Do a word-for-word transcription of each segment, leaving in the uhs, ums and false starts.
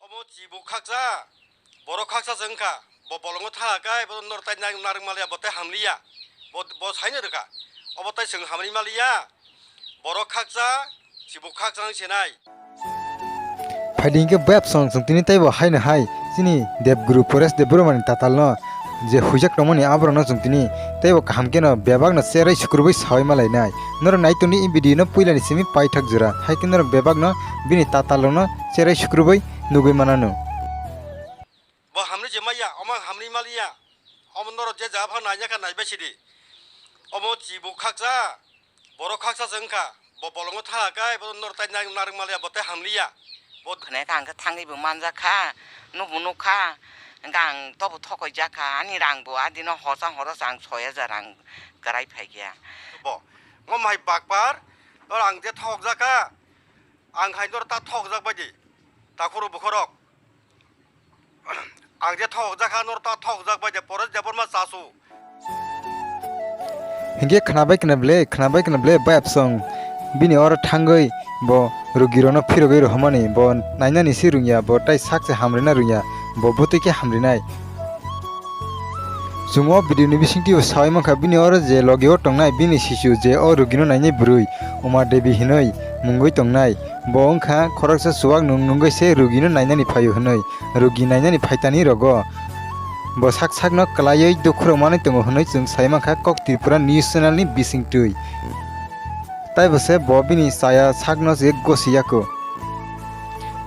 Omo chibuk khaksa, borok khaksa se wngkha, bo bolongo tha kai, bo nor tai nang narwk maliya, bo tai hamliya, bo, bo saino rwkha, obo tai chwng hamri maliya, borok khaksa, chibuk khaksa wng senai. Phaidi hinkhe bebsong chwng tini teibo haino hai chini Debguru Paresh Debbarmani tatalno je huijak tongmani aborokno chwng tini teibo kaham kheno bebakno cherai sukrubui saui malainai. Norok nai tongdi, e video no puilani simi paithak jora. Hai khe norok bebakno bini tatalrokno cherai sukrubui nugui manano. Bo hamri je maya, omo hamri maliya. Omo norok je jaga phano naijak kha naibai sidi. Omo chibuk khaksa, borok khaksa se wngkha. Bo bolongo tha kai, bo nor tai nang narwk maliya, bo tai hamliya. Bo khne ka ang khe thangwi bo manjak kha, nukbo nuk kha. Hwnkhe ang tobo thokoi jak kha, ani rang bo adino hosa horo ang soi hajar rang kwrai phai khe. Bo, ngo mai bakpar, nor ang je thok jak kha, ang hai nor ta thok jak bai di, takhoro bukhorok. Ang je thok jak kha, nor ta thok jak bai de, Paresh Debbarma chasu. Hinkhe khnabai khna ble, khnabai khna ble, bai absong bini oro thangwi bo rugirokno phirogwi rohormani, bo nainani si rwngya, bo tai sak se hamrina rwngya, bo bwtwi khe hamrinai. Chwng o video ni bisingtwi bo saui mankha, bini oro je logi o tongnai bini sisu je o rugino nainai bwrwi Uma Devi hinwi mungwi tongnai, bo wngkha khoroksa chuwak nung nungwi se rugino nainani phaio hinwi, rugi nainani phaitani rogo. Bo sak sakno kwlaiwi dukhu rok manwi tongo hinwi chwng sai mankha Kok Tripura News Channel ni bisingtwi. Taibo se bo bini chaya sakno se gosi yako.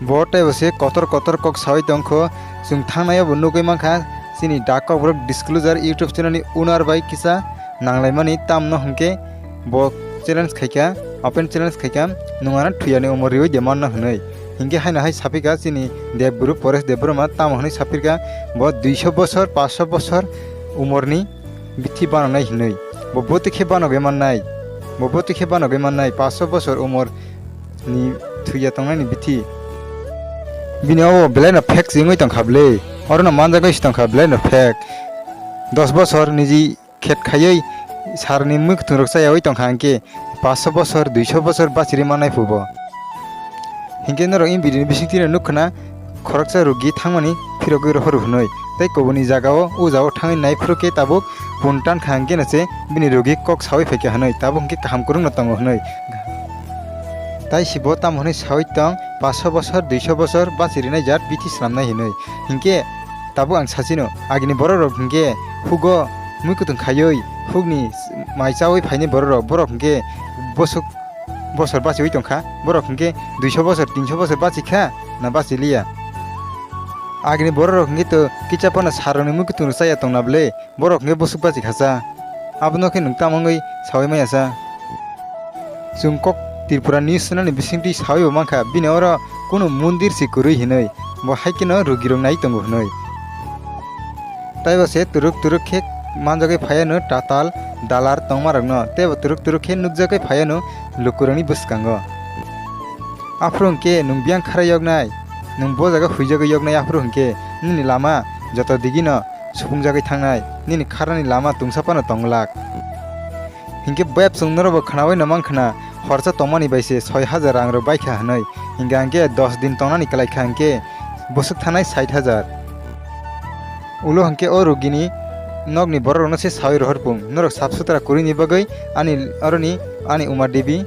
Bo taibo se kotor kotor kok saui tongkho, chwng thangnai bo nugui mankha chini Dak Kokborok Disclosure YouTube channel ni owner bai kisa nanglaimani, tamno hinkhe bo challenge khaikha, open challenge khaikha, nungana thuyani omo riui de manna hinwi. Hinkhe haino hai saphikha chini Debguru Paresh Debbarma, tamo hinwi saphikha bo duiso bosor, paanso bosor umorni bithi bananai hinwi. Bo bwtwi khe banogwi mannai, bo bwtwi khe banogwi mannai, paanso bosor umor ni thwiya tongnani bithi. Bini obo belai no fake se wngwi tongkha bwle, orono manjagwi se tongkha belai no fake. Dos bosor niji khet khaiwi sarni mui kwthwng rok chayawi tongkha, hinkhe paanso bosor, duiso bosor bachiri mannai phubo. Hinkhe norok in video ni bisingtwi no nukkhwna, khoroksa rugi thangmani phirogwi rohor hwnwi, tei kubuni jagao o jagao thangwi naiphuru khe tabuk pun tankha, hinkhe no se bini rugi kok saui phaikha hwnwi, tabuk hinkhe kaham kwrwngno tongo hwnwi. Tai si bo tamo hwnwi saui tong, paanso bosor, duiso bosor bachirinai jat bithi swnamnai hwnwi. Hinkhe tabuk ang sachino, agini borok rok hinkhe hugo mui kwthwng khaiwi hukni mai chaui phainai borok rok, borok hinkhe bosok bosor bachiui tongkha, borok hinkhe duiso bosor, tinso bosor bachikha na bachiliya? Agini borok rok hinkhe to kicha phano sarokni mui kwthwng rok chaya tongna bwle, borok hinkhe bosok bachikhasa. Abono khe nwng tamo wngwi saui maya sa? Chwng Kok Tripura News Channel ni bisingtwi saui bo mankha, bini oro kunu mondir se kwrwi hinwi, bo hai kheno rugirok nai tongo hwnwi. Taibo se turuk turuk khe manjagwi phaiano tatal dalar tongmarokno, teibo turuk turuk khe nukjagwi phaiano lukurokni bwskango. Aphuru hwnkhe nwng biyang khara yoknai, nwng bo jaga huijagwi yoknai, aphuru hwnkhe nini lama joto digino supungjagwi thangnai, nini kharani lama tungsa phano tong glak. Hinkhe bebsong norokbo khnaui no mankha na, horsa tongmani bai se soi hajar rang rok baikha hwnwi, hinkhe ang khe dos din tongnani kwlaikha hinkhe bwswk thanai sait hajar. Ulo hinkhe o rugini nokni borok rokno se saui rohor pung, norok sap sutra kwrwini bagwi ani oroni ani Uma Devi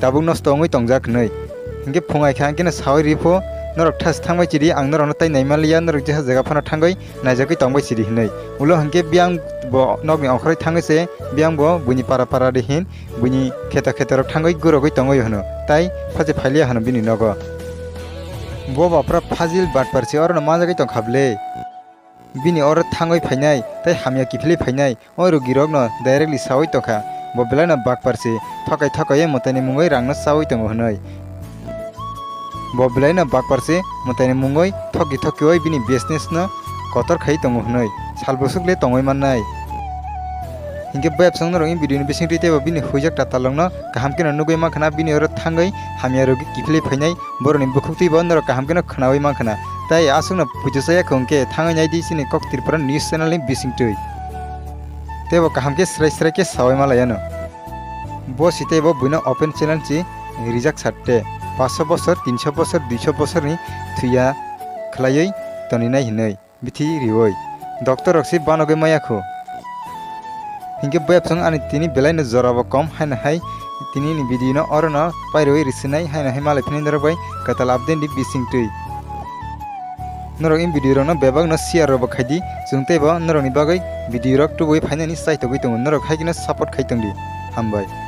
tabuk nosto wngwi tongjak hwnwi. Hinkhe phungai kha hinkhe no saui ripho, norok thas thangbai chidi, ang norokno tai naimaliya, norok jeha jaga phano thangwi naijagwi tongbai sidi hinwi. Ulo hinkhe biyang bo nokni ongkhorwi thangwi se, biyang bo buini para para de hin, buini kheta kheta rok thangwi gurogwi tongwi hwno, tai phachi phailiya hwno bini nogo. Bo bapra phajil batpar se orono manjagwi tongkha bwle. Bini oro thangwi phainai, tai hamya kiphilwi phainai, o rugirokno directly saui tongkha, bo belaino bakpar se, thokai thokai mwtaini mungwi rangno chaui tongo hwnwi. Bo belaino bakpar se mwtaini mungwi thoki thokiui bini business no kotor khai tongo hwnwi sal bwswk le tongwi mannai. Hinkhe bebsong norok in video ni bisingtwi teibo bini huijak tatalrokno kaham kheno nugwi mankha na, bini oro thangwi hamya rwgwi kiphilwi phainai borokni bukhuktwi bo norok kaham kheno khnaui mankha na. Tai aswkno puitu chaya khwng khe thangwi naidi chini Kok Tripura News Channel ni bisingtwi. Teibo kaham khe srai srai khe saui malaiano. Bo si teibo buino open challenge si rijak satte. Paanso bosor, tinso bosor, duiso bosorni thwiya khlaiwi toninai hinwi bithi riwi. Doctor rok se banogwi maya khu. Hinkhe bebsong ani tini belai no jora bo kom haino hai tini ni video no oro no pairwi risinai haino hai malai phini norok bai kwtal update ni bising twi. Norok in video rok no bebak no share rok bo khaidi, chwng tei bo norok ni bagwi video rok tubui phainani chaitogwi tongo, norok hai kheno support khai tongdi. Hambai.